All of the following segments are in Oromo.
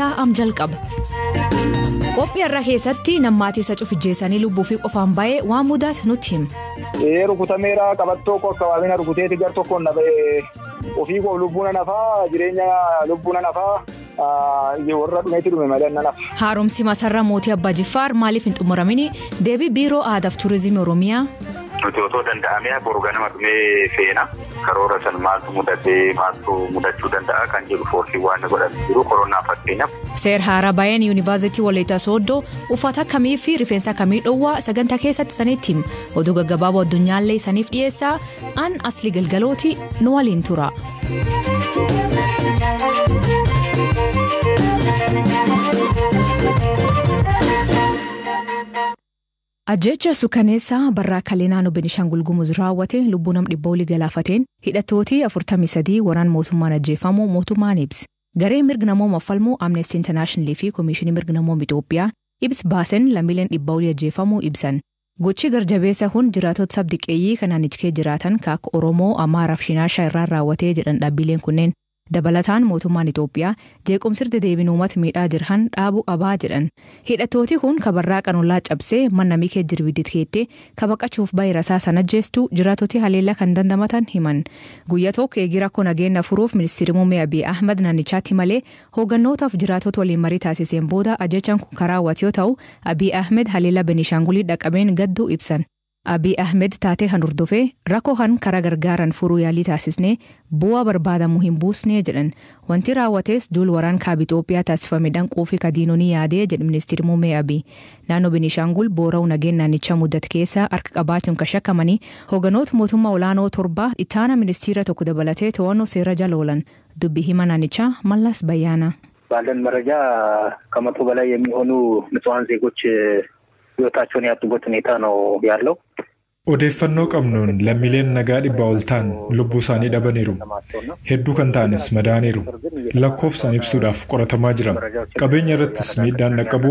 Am jalqaba. Qophii har'a keessatti nammaatii isa cufijjeessanii lubbuu fi qofaan ba'ee waan mudaas nutti hima. Rukutameera qabattoo akkawaamina rukuteeti gar tokkoon na ba'ee ofii koo lubbuun nafaa jireenya lubbuun nafaa warra dhumeetti dhume malee na nafa. Haaromsi masarraa mootii Abbaa Jifaar maaliif hin xumuramini? Deebii biiroo aadaaf turizimii Oromiyaa. Nuti otoo danda'amee boru ganama dhumee feena. Karoora san maaltu mudatee maaltu mudachuu danda'a kan jedhu foorsii waan godhamee jiru koronaa fakkeenyaaf. Seer haaraa baay'een yuunivarsiitii Walaayittaa Sooddoo uffata akkamii fi rifeensa akkamii dhoowwaa sagantaa keessatti sanitti hima. Oduu gaggabaaboo addunyaallee saniif dhiyeessaa an asli galgalooti nu waliin tura. Ajjecha suukaneessaa barraa kalee naannoo Benishaangul Gumuz raawwate lubbuu nam dhibba olii galaafateen hidhattooti 43 waraan mootummaan ajjeefamu mootummaan ibsa. Garee mirga namooma falmuu Amnesty International fi Komishinii mirga namooma Itoophiyaa ibsa baasen lammiileen dhibba olii ajjeefamuu ibsan. Gochi garjabeessa kun jiraatota sabdiqeeyyii kan naannicha jiraatan kan akka Oromoo, Amaaraa fi Shinaashaa irraan raawwatee jedhan dhaabbileen kunneen. Dabalataan mootummaan Itoophiyaa jeequmsi deddeebiin uummata miidhaa jiran dhaabuu qabaa jedhan. Hidhattooti kun kabarraa qanullaa cabsee mana mikee jirbiitti keettee kabaqachuuf baay'ee rasaa sana jeestu jiraatoti haleellaa kan dandamatan himan. Guyyaa tokko eegii rakkoo nageenya furuuf ministeerri muummee Abiy Ahmad naannichaatti malee hooggannootaaf jiraatota waliin marii taasiseen booda ajjechaan kun karaa raawwate yoo ta'u Abiy Ahmed haleellaa Benishaangulii dhaqqabeen gadduu ibsan. Abiy Ahmed taatee kan hordofee rakkoo kan karaa gargaaran furuu yaalii taasisnee bu'aa barbaadamu hin buusnee jedhan. Wanti raawwates duul waraan kaaba Itoophiyaa taasifame danquu fi kadiinonii yaadee jedhe ministeerri muummee Abiy. Naannoo Benishaangul boora'uu nageenya naannichaa mudate keessa harka qabaachuun kan shakkamanii hoogganoota mootummaa olaanoo torba ittaana ministeera tokko dabalatee to'annoo seera jala oolan. Dubbi hima naannichaa Mallas Bayyaanaa. ባለን መረጃ ከመቶ በላይ የሚሆኑ ንጹሐን ዜጎች ህይወታቸውን ያጡበት ሁኔታ ነው ያለው። Odeeffannoo qabnuun lammiileen nagaa dhibbaa ol ta'an lubbuu isaanii dhabaniiru. Hedduu kan ta'anis madaaniiru. Lakkoofsaan ibsuudhaaf qoratamaa jira. Qabeenya irrattis miidhaan dhaqqabu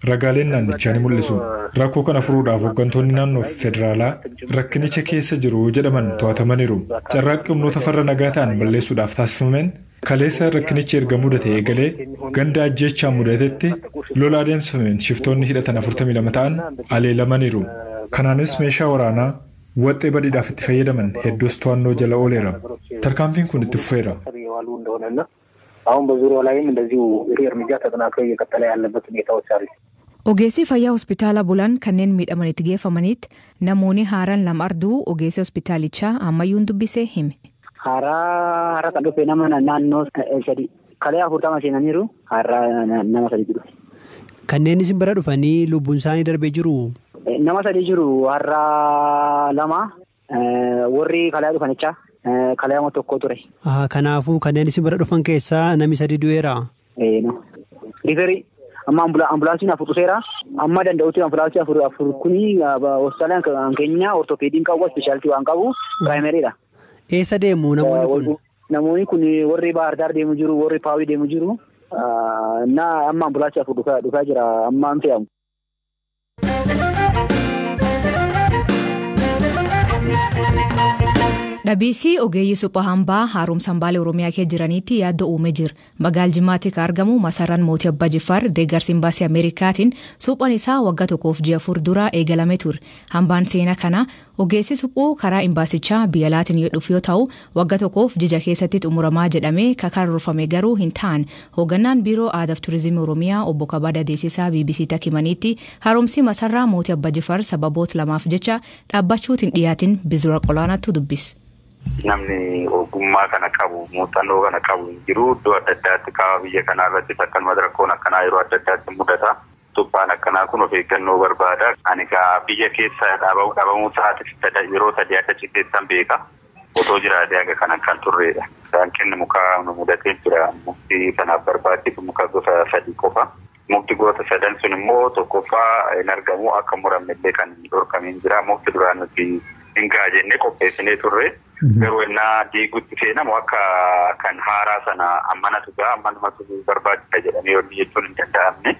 ragaaleen naannichaa ni mul'isu. Rakkoo kana furuudhaaf hooggantoonni naannoo federaalaa rakkinicha keessa jiru jedhaman to'atamaniiru. Carraaqqii humnoota farra nagaa ta'an balleessuudhaaf taasifameen kaleessa rakkinichi erga mudate eegalee ganda ajjeechaa mudatetti lola adeemsifameen shiftoonni hidhatan 42 ta'an aleelamaniiru. Kanaanis meeshaa waraanaa waxxee badiidhaaf itti fayyadaman hedduus to'annoo jala ooleera. Tarkaanfiin kun itti fufeera. አሁን በዙሪያው ላይም እንደዚሁ ይሄ እርምጃ ተጠናክሮ እየቀጠለ ያለበት ሁኔታዎች አሉ። Ogeessi fayyaa hospitaala bulan kanneen miidhaman itti geeffamanitti namoonni haaraan lama arduu ogeessi hospitaalichaa ammayyuun dubbisee hime. Haaraa haaraa kan dhufe nama naannoo sadi kalee 40 seenaniiru haaraa nama sadi jiru. Kanneen isin bira dhufanii lubbuun isaanii darbee jiru. Nama sadi jiru har'a lama warri kalee dhufanichaa kalee amma tokko ture. Kanaafuu kanneen isin bira dhufan keessaa namni sadi du'eera. Riiferii amma ambulaansiin afur dhufeera. Amma danda'utti ambulaansii afur kuni hospitaalaan keenya ortopeediin qabu ispeeshaaltii waan qabu piraayimeriidha. Eessa deemu namoonni kun? Namoonni kun warri Baahir Daar deemu jiru warri Paawii deemu jiru. Na amma ambulaansii afur dhufaa jira amma hin fe'amu. Dhabiisii ogeeyyii suphaa hambaa haaromsa hambaalee Oromiyaa keessa jiranitti yaaddoo uumee jira. Magaal Jimmaatti kan argamu masaraan mootii Abbaa Jifaar deeggarsa imbaasii Ameerikaatiin suphaan isaa waggaa tokkoof ji'a afur dura eegalame ture. Hambaan seenaa kana ogeessi suphuu karaa imbaasichaa biyya laatiin yoo dhufu yoo ta'u waggaa tokkoof jija keessatti xumuramaa jedhamee karoorfame garuu hin taane. Hoogganaan biiroo aadaaf turizimii Oromiyaa obbo Kabada Deessisaa BBC takimanitti haaromsi masarraa mootii Abbaa Jifaar sababoota lamaaf jecha dhaabbachuutiin dhiyaatiin bizura qolaanatu dubbise. Namni ogummaa kana qabu muuxannoo kana qabu hin jiru. Iddoo adda addaatti kaaba biyya kanaa irratti akkanuma rakkoon akkanaa yeroo adda addaatti mudata. Suphaan akkanaa kun of eeggannoo barbaada. Ani egaa biyya keessa dhabamuu sa'aatif yeroo sadii adda citeessan beeka. Otoo jiraatee haga kanan kan turredha. Hanqinni mukaa nu mudatee jira. Mukti kanaaf barbaachisu muka gosa sadii qofa. Mukti gosa sadan sun immoo tokkoffaa hin argamu akka muramne illee kan dhorkamee jira. Mukti duraan nuti hin ga'a jennee qopheessinee turre. Garuu innaa diigutti seenamu akka kan haaraa sana ammanatu ga'a ammanumatu barbaachisa jedhamee hojii jechuun hin danda'amne.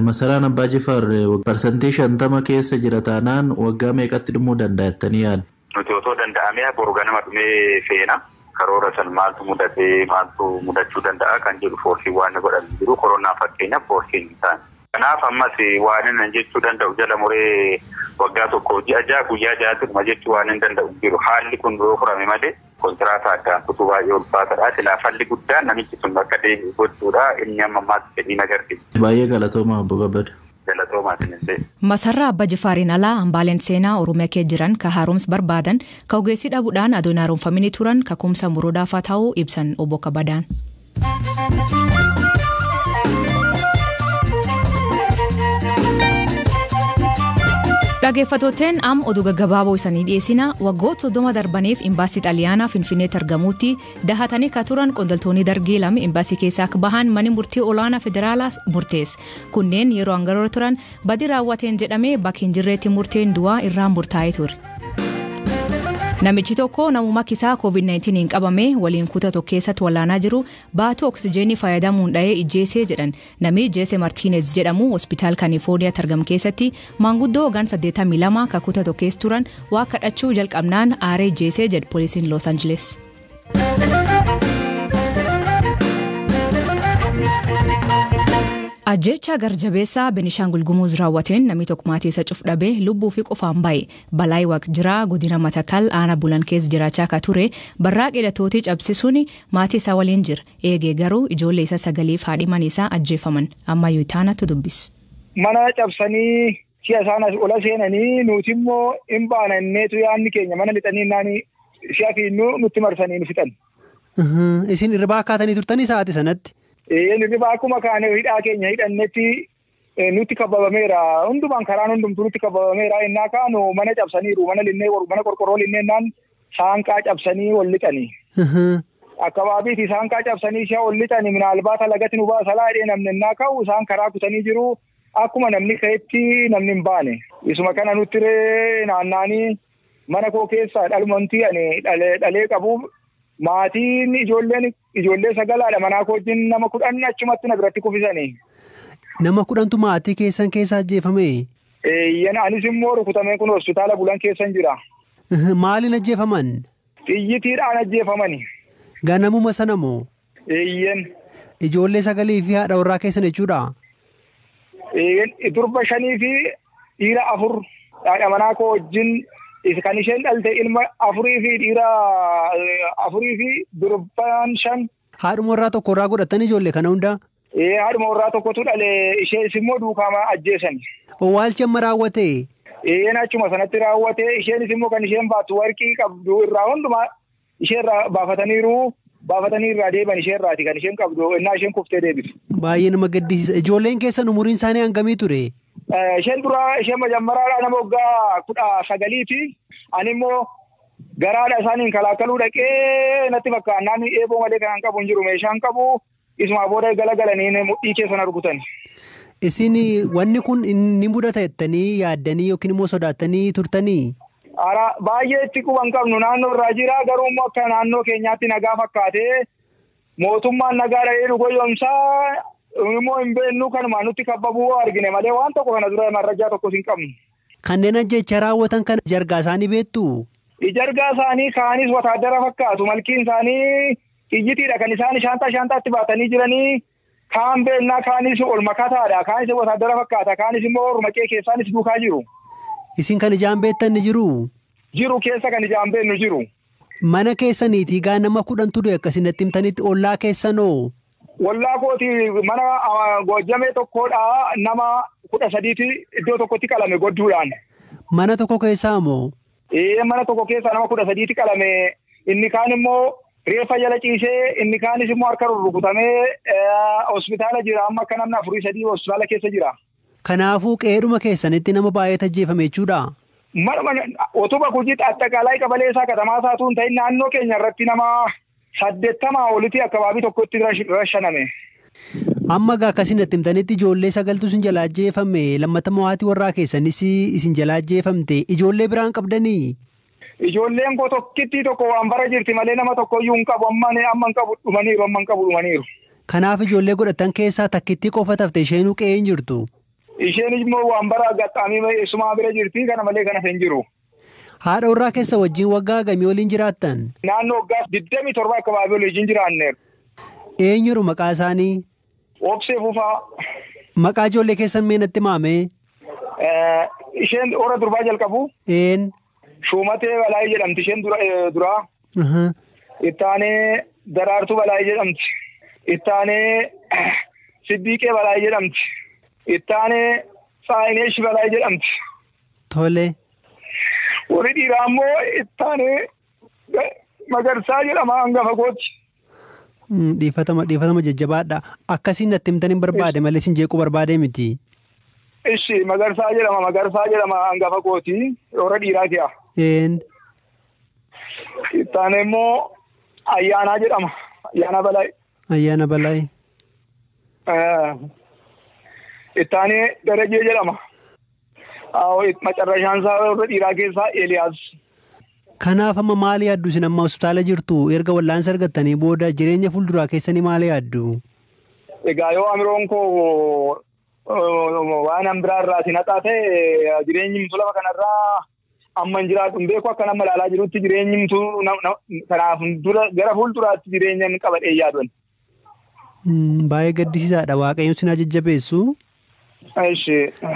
Masaraan Abbaa Jifaar 50% keessa jira taanaan waggaa meeqatti dhumuu danda'a jettanii yaaddu? Nuti otoo danda'amee boru ganama dhumee feena. Karoora san maaltu mudatee maaltu mudachuu danda'a kan jedhu foorsii waan godhan jiru koronaa fakkeenyaaf foorsiin hin taane. Kanaaf ammas waan inni jechuu danda'u jala muree waggaa tokko ji'a ja'a guyyaa ja'aatti jechuu waan hin danda'u jiru. Haalli kun yoo furame malee kontiraata addaan kutuu baay'ee ulfaataadha. Silaa falli guddaan namichi sun akka deebi'u gochuudha. Inni amma ammaatti fedhiin agarsiisa. Baay'ee galatooma Obbo Kabbada. Masarraa Abbaa Jifaariin alaa hambaaleen seenaa Oromiyaa keessa jiran ka haaromsa barbaadan ka ogeessi dhabuudhaan adoon haaromfamanii turan ka kumsa muroodaafaa ta'uu ibsan Obbo Kabbadaan. Dhaggeeffattootni am oduu gaggabaaboo isanii dhiyeessina waggoota 30 darbaniif imbaasii Xaaliyaanaa Finfinneetti argamutti dahatanii ka turan qondaaltonni dargii lama imbaasii keessaa akka bahan manni murtii olaanaa federaalaa murteesse. Kunneen yeroo aangaroora turan badii raawwateen jedhamee bakka hin jirreetti murteen du'aa irraa murtaa'ee ture. Namichi tokko namuma kisaa COVID-19 hin qabame waliin kutaa tokko keessatti walaanaa jiru baatu oksijeenii fayyadamuun dha'ee ijjeesee jedhan. Namni Jeese Martiinez jedhamu hospitaal Kaalifoorniyaatti argamu keessatti maanguddoo hoggan 82 kan kutaa tokko keessa turan waa kadhachuu jalqabnaan aaree ijjeesee jedhu poolisiin Los Angeles. Ajjeechaa garjabeessaa Benishaangul Gumuz raawwateen namni tokko maatii isa cuf dhabee lubbuu fi qofaan ba'e. Balaa Waaqjiraa godina Matakal aanaa Bulan keessa jiraachaa akka ture barraa qeedatootii cabsisuun maatii isaa waliin jira. Eegee garuu ijoollee isaa sagaliif haadhiman isaa ajjeefaman. Ammayyuu taanatu dubbis. Mana cabsanii si'a isaan ola seenanii nuti immoo hin baananneetu yaadni keenya mana lixanii naani si'a fiinnuu nutti marsanii nu fixan. Isin irraa kaatanii turtanii sa'aatii sanatti? Hirriba akkuma kaane hidhaa keenya hidhannetti nutti kababameera. Hundumaan karaan hundumtuu nutti kababameera. Innaa kaanu mana cabsaniiru. Mana linnee mana qorqorroo linnee naan saanqaa cabsanii ol lixanii. Akkabaabiiti saanqaa cabsanii ishee ol lixanii minaalbaata lagatti nu baasa laadhee namni innaa ka'u isaan karaa kutanii jiru. Akkuma namni ka'etti namni hin baane. Isuma kana nutti naannaanii mana koo keessaa dhalumantii ani dhalee qabuuf maatiin ijoollee sagalaadha manaa koo wajjin nama 10 achumatti na biratti kufisanii. Nama 10tu maatii keessan keessa ajjeefame? Eeyyan anis immoo rukutamee kun hospitaala Bulan keessan jira. Maaliin ajjeefaman? Xiyyitiidhaan ajjeefamani. Ganamuma sana moo? Eeyyan. Ijoollee sagalii fi haadha warraa keessan jechuudha? Eeyyan durba 5 fi dhiira 4 haadha manaa koo wajjin kan isheen dhalte ilma 4 fi dhiira 4 fi durbaan 5. Haadhuma warraa tokko irraa godhatanii ijoollee kana hundaa? Haadhuma warraa tokkotu dhale isheenis immoo duukaama ajjeesan. Owwaalchi amma raawwate? Achuma sanatti raawwate isheenis immoo kan isheen baattu warqii qabdu irraa hundumaa isheerraa baafataniiru baafatanii irraa deeban isheerraati kan isheen qabdu innaa isheen kuftee deebisu. Baay'ee nama gaddisiisa. Ijoolleen keessan umuriin isaanii hangamii ture? Isheen duraa isheen majammaraadha nama waggaa 19ti. Ani immoo garaadha isaaniin kalaakaluu dhaqee natti fakkaannaan eeboo malee kan qabu hin jiru meeshaan qabu isumaa booda galagalanii mudhii keessan rukutan. Isin wanni kun ni mudata jettanii yaaddanii yookiin immoo sodaattanii turtanii? Ara baay'ee itti quban qabnu naannoo irraa jira garuu immoo akka naannoo keenyaatti nagaa fakkaatee mootummaan nagaa dhahee dhugoomsaa immoo hin beeknu kanuma nutti kababuu argine malee waan tokko kana dura marrajaa tokkos hin qabnu. Kanneen ajjecha raawwatan kana jargaa isaanii beektu? Jargaa isaanii kaanis wataadara fakkaatu malkiin isaanii iyyitiidha kan isaan shaantaatti baatanii jiranii kaan beeknaa kaanis ol makataadha kaanis wataadara fakkaata kaanis immoo ormaqee keessaanis duukaa jiru. Isin kan ijaan beektan ni jiru? Jiru keessa kan ijaan beeknu jiru. Mana keessaniitii gaa nama 10 ture akkasinatti himtanitti ollaa keessanoo? Wallaa kooti mana gojjamee tokkodha nama 13ti iddoo tokkotti qalame godduudhaan. Mana tokko keessaa moo? Mana tokko keessaa nama 13ti qalame inni kaan immoo reeffa jala ciisee inni kaanis immoo harka rurrukutamee hospitaala jira amma akka namni 4-3 hospitaala keessa jira. Kanaafuu qe'eedhuma keessanitti nama baay'eetu ajjeefame jechuudha. Manuma otuba kujitti attaaqalaa qabalee isaa katamaa isaatu hin ta'in naannoo keenya irratti nama 80 olitti akkabaabii tokkotti rashaname. Amma gaa akkasinatti himtanitti ijoollee sagaltu isin jalaa ajjeefame lammatammoo haati warraa keessanis isin jalaa ajjeefamte ijoollee biraan qabdanii? Ijoolleen koo tokkitti tokko waan bara jirti malee nama tokkoyyuu hin qabu amma hin qabu dhumaniiru amma hin qabu dhumaniiru. Kanaaf ijoollee godhatan keessaa takkitti qofa tafte isheenuu qe'ee hin jirtu. Isheen immoo waan bara gaxxaamii eessumaa bira jirti kana malee kana hin jiru. Haadha warraa keessa wajjin waggaa hagamii waliin jiraattan? Naannoo waggaa 27 akka baay'ee wajjin jiraanneerra. Eenyuuru maqaa isaanii? Obsee Fufaa. Maqaa ijoollee keessan mee natti maame? Isheen hora durbaa jalqabu. Een. Shumatee Balaayii jedhamti isheen duraa. Ittaanee Daraartuu Balaayii jedhamti. Ittaanee Siddiiqee Balaayii jedhamti. Ittaanee Saayineesh Balaayii jedhamti. Tole. Warri dhiiraa immoo ittaanee Magarsaa jedhama hangafa kooti. Dhiifatama jajjabaadha. Akkasiin natti himtan hin barbaade malee sin jeequu barbaade miti. Ishi Magarsaa jedhama hangafa kooti. Warra dhiiraa ki'a. Een. Ittaanee immoo Ayyaanaa jedhama. Ayyaanaa Balaayii. Ayyaana Balaayii. Ittaanee Darajee jedhama. Macarrashaan isaa warra dhiiraa keessaa Eeliyaas. Kanaaf amma maali yaaddu isin amma hospitaala jirtu erga wallaansa argattanii booda jireenya fuulduraa keessanii maali yaaddu? Egaa yoo amiroon koo waan an biraa irraa si naxaa ta'e jireenyi lafa kanarraa amma hin jiraatu hin beeku akka nama ilaalaa jirutti jireenyi kanaaf gara fuulduraatti jireenya hin qabadhee yaaduun. Baay'ee gaddisiisaadha. Waaqayyoon sin jajjabeessu.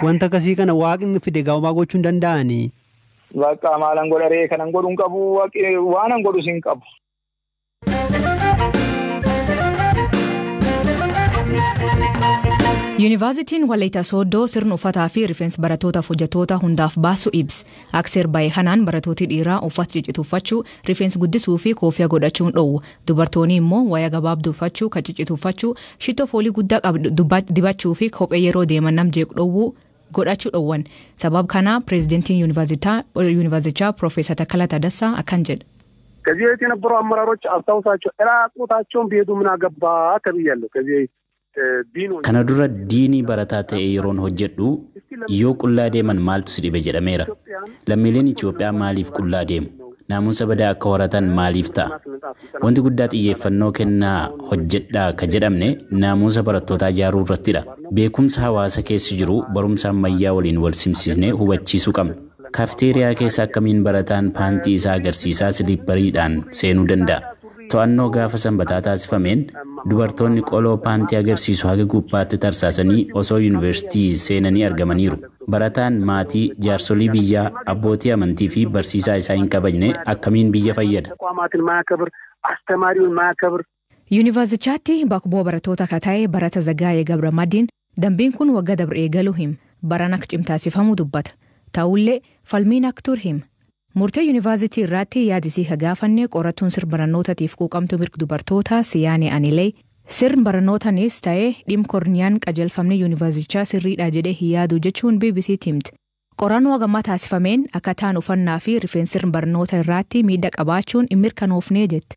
Wanta akkasii kana waaqni fide gaa'umaa gochuu hin danda'ani. Bakka maalan godharee kanan godhu hin qabu waanan godhus hin qabu. Yuunivarsiitiin Walaayittaa Sooddoo sirna uffataa fi rifeensa barattootaaf hojjettoota hundaaf baasu ibsa. Akseer baay'ee kanaan barattooti dhiiraa uffata ciccitu uffachuu, rifeensa guddisuu fi koofiyaa godhachuun dhoowwu. Dubartoonni immoo wayyaa gabaabduu uffachuu, kan ciccitu uffachuu, shittoo foolii guddaa dibachuu fi kophee yeroo deeman nam jeequ dhoowwu godhachuu dhoowwan. Sababa kanaa pireezidantiin yuunivarsiitichaa Piroofeesar Taakkalaa Taaddasaa akkan jedha. ከዚህ በፊት የነበሩ አመራሮች አስታውሳቸው ራቁታቸውን ቢሄዱ ምን አገባ ተብያለሁ። ከዚህ Kana dura diinii barataa ta'e yeroon hojjedhu yoo qullaa deeman maaltu si dhibe jedhameera. Lammiileen Itoophiyaa maaliif qullaa deemu? Naamusa badaa akka horatan maaliif ta'a? Wanti guddaa xiyyeeffannoo kennaa hojjedhaa ka jedhamne naamusa barattootaa ijaaruu irrattidha. Beekumsa hawaasa keessa jiru barumsa ammayyaa waliin wal simsiisnee hubachiisuu qabna. Kaafteeriyaa keessa akkamiin barataan paantii isaa agarsiisaa siliippariidhaan seenuu danda'a? To'annoo gaafa sanbataa taasifameen dubartoonni qoloo paantii agarsiisu haga gubbaatti tarsaasanii osoo yuunivarsiitii seenanii argamaniiru. Barataan maatii, jaarsolii biyyaa, abbootii amantii fi barsiisaa isaa hin kabajne akkamiin biyya fayyada? Yuunivarsiitichaatti bakka bu'aa barattoota akka ta'e barata Zagaayee Gabramadiin dambiin kun waggaa dabre eegaluu hima. Baran akka cimtaasifamuu dubbata. Ta'ullee falmiin akka ture hima. Murtee yuunivarsiitii irratti yaadisii ka gaafanne qorattuun sirna barnootaatiif quuqamtuu mirga dubartootaa Siyaanee Anilee sirni barnootaanis ta'ee dhimma korniyaan qajeelfamni yuunivarsiitichaa sirriidha jedhee hin yaadu jechuun BBC'tti himte. Qorannoo hagammaa taasifameen akkataan uffannaa fi rifeensi sirna barnoota irratti miidhaa qabaachuun hin mirkanoofnee jette.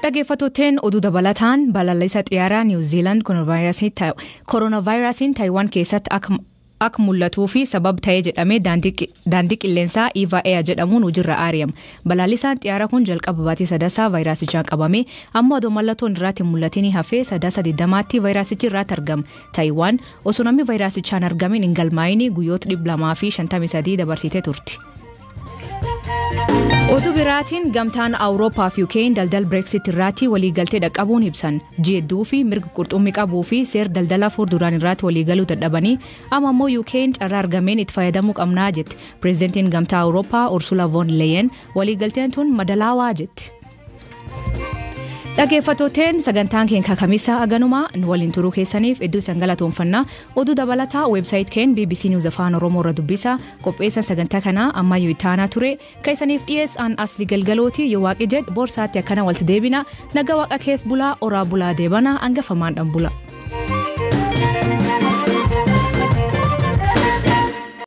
Dhaggeeffattootni oduu dabalataan balal'iinsa xiyyaaraa Niiwu Zeeland kooronaavaayirasiin Taayiwaan keessatti akka mul'atuu fi sababa ta'ee jedhamee daandii qilleensaa Eva Air jedhamuun hojiirra ari'ama. Balal'isaan xiyyaaraa kun jalqaba baatii sadasaa vaayirasichaan qabame amma odoo mallattoon irratti hin mul'atin hafee sadaasa 20tti vaayirasichi irratti argama. Taayiwaan osoo namni vaayirasichaan argamin hin galmaa'in guyyoota 253 dabarsitee turte. Oduu biraatiin gamtaan Awurooppaa fi UK'n daldala Brexit irratti waliigaltee dhaqqabuun ibsan. Ji'edduu fi mirga qurxummii qabuu fi seera daldala fuulduraan irratti waliigaluu dadhabanii amma immoo UK'n carraa argameen itti fayyadamuu qabnaa jetti. Pireezidantiin gamtaa Awurooppaa Ursula von Leyen waliigalteen tun madalaawaa jetti. Dhaggeeffattooteen sagantaan keenya kamisaa aganumaa nu waliin turuu keessaniif iddoo isin galatoonfannaa oduu dabalataa weebsaayit keen BBC News Afaan Oromoo irra dubbisa qopheessan sagantaa kanaa ammayyuu ittaanaa ture kan isaniif dhiyeessan asli galgalooti yoo waaqi jedhe boorsaatti akkana walitti deebina naga waaqa keessa bulaa oraa bulaa deebanaa hangafamaan dhan bula.